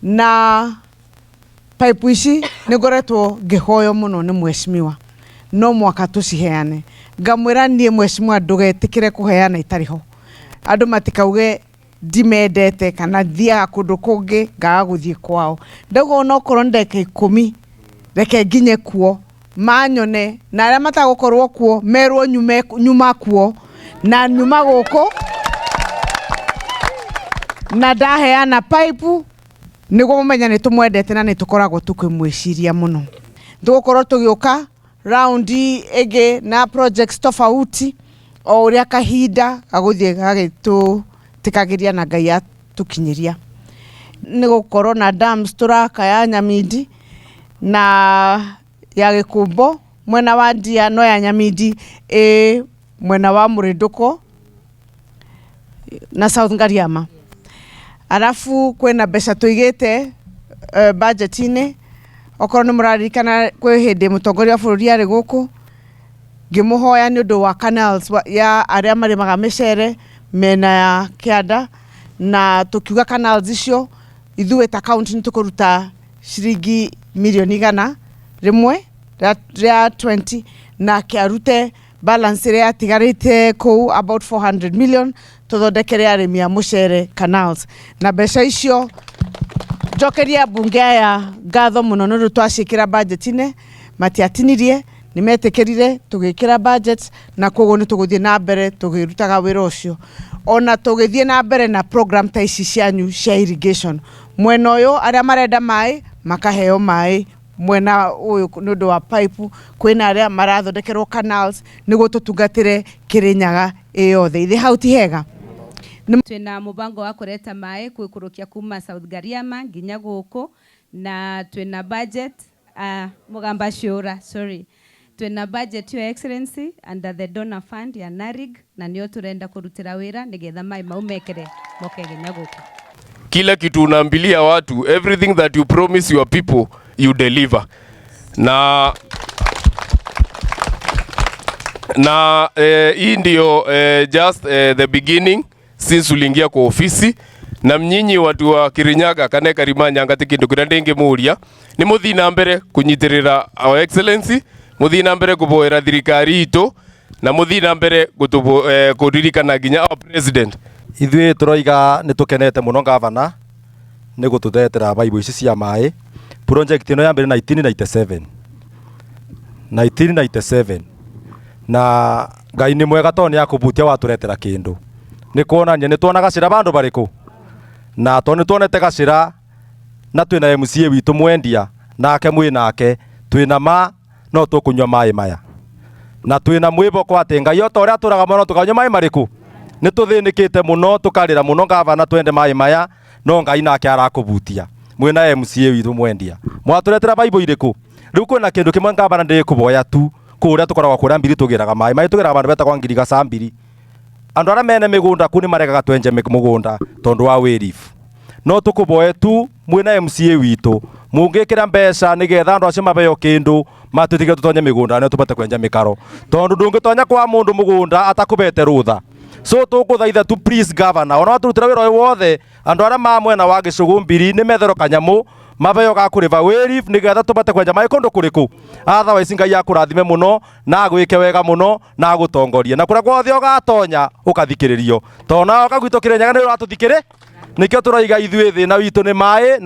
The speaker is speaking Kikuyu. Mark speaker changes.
Speaker 1: Na pipe ici nĩ ngoretwo ngĩhoywo mũno nĩ mheshimiwa no mwaka tũciheane. Ngamwĩra niĩ mheshimiwa ndũgetĩkĩre kũheana itarĩ ho, andũ matikauge ndimendete kana thiaga kũndũ kũngĩ ngaga gũthiĩ kwao. Ndauga onokorwo nĩ ndagĩka 10 reke nginye kuo manyone, na arĩa matagũkorwo kuo merwo nyuma kuo na nyuma gũkũ na ndaheana pipe nĩguo mũmenye nĩ tũmwendete na nĩ tũkoragwo tũkĩmwĩciria mũno. Tũgũkorwo tũgĩũka raundi ĩngĩ na projects tofauti o ũrĩa kahinda gagũthiĩ gagĩtũtĩkagĩria na Ngai atũkinyĩria. Nĩ gũkorwo na dams tũraka ya Nyamindi na ya Gĩkũmbo mwena wa Ndia, no ya Nyamindi ĩ mwena wa Mũrĩndũko na South Ngariama. Arabu kwĩna mbeca tũigĩte budget-inĩ, okorwo nĩ mũraririkana kwĩ hĩndĩ mũtongoria wa bũrũri arĩ gũkũ ngĩmũhoya nĩ ũndũ wa canals ya arĩa marĩmaga mĩcere mĩena ya kĩanda, na tũkiuga canals icio ithuĩ ta county nĩ tũkũruta ciringi mirioni 100 rĩa 20, nake arute balance ĩrĩa yatigarĩte kũu about 400 million tũthondekere arĩmi a mũcere canals. Na mbeca icio njokeria ambunge aya ngatho mũno nĩ ũndũ twaciĩkĩra budget-inĩ matiatinirie, nĩ metĩkĩrire tũgĩkĩra budget, na koguo nĩ tũgũthiĩ na mbere tũkĩrutaga wĩra ũcio, ona tũgĩthiĩ na mbere na program ta ici cianyu cia irrigation. Mwena ũyũ arĩa marenda maĩ makaheo maĩ, mwena ũyũ nĩ ũndũ wa pipe kwĩna arĩa marathondekerwo canals nĩguo tũtungatĩre Kĩrĩnyaga ĩ yothe. Ithe hau ti hega?
Speaker 2: Twina mubango wa kureta maĩ kwikurukia kuma South Gariama nginya guku, na twina budget mugamba ciura, sorry, twina budget, Your Excellency, under the donor fund ya NARIG, na nio turenda kurutira wira nigetha maĩ mau mekere moke nginya guku.
Speaker 3: Kila kitu unaambilia watu, everything that you promise your people, you deliver. Na hii ndio just the beginning since uliingia kwa ofisi. Na mnyinyi watu wa Kirinyaga kana Karimanya ngati kindu kiria ndingimuria ni muthii na mbere kunyitirira Our Excellency, muthii na mbere kuboera thirikari itu, na muthii na mbere kuririkana nginya our president.
Speaker 4: Ithuĩ tũroiga nĩ tũkenete mũno gavana nĩ gũtũretera baibũ ici cia maĩ. Project ĩno yambĩrĩirie 1997, 1997, na Ngai nĩ mwega tondũ nĩ akũbutia watũretera kĩndũ nĩ kuonania nĩ tuona gacĩra bandũ barĩkũ, na tondũ nĩ tuonete gacĩra na twĩna MCA witũ mwendia nake mwĩ nake twĩna ma no tũkũnyua maĩ maya, na twĩna mwĩboko atĩ Ngai o ta ũrĩa atũraga mũno tũkanyua maĩ marĩkũ. Nĩ tũthĩnĩkĩte mũno tũkarĩra mũno gavana twende maĩ maya, no Ngai nake arakũbutia mwĩna MCA witũ mwendia mwatũretera baibũ irĩkũ. Rĩu kwĩna kĩndũ kĩmwe gavana ndĩkũboya tu, kũrĩa tũkoragwo kũrĩa mbiri tũgĩraga maĩ, maĩ tũgĩraga bandũ betagwo ngirigaca mbiri. Andũ arĩa mene mĩgũnda kuu nĩ maregaga twenje mũgũnda tondũ wa wĩrifu. No tũkũboe tu mwĩna MCA witũ mũngĩkĩra mbeca nĩgetha andũ acio mabeo kĩndũ matwĩtĩkĩre tũtonye mĩgũnda nĩo tũbote kwenja mĩkaro, tondũ ndũngĩtonya kwa mũndũ mũgũnda atakũbete rũtha. So tũkũthaitha tu, please governor, ona watũrutĩra wĩra ũyũ wothe, andũ arĩa ma mwena wa gĩcũgũ mbiri nĩ metherwo kanyamũ mabeo ga kũrĩba wĩrif nĩgetha tũbote kwenja maĩ kũndũ kũrĩkũ. Otherwise Ngai akũrathime mũno na agwĩke wega mũno na agũtongorie na kũrĩa guothe ũgatonya ũkathikĩrĩrio, tondũ nawe ũka gwitũ Kĩrĩnyaga nĩ ũratũthikĩrĩ. Nĩkĩo tũroiga ithuĩ thĩna witũ nĩ maĩ na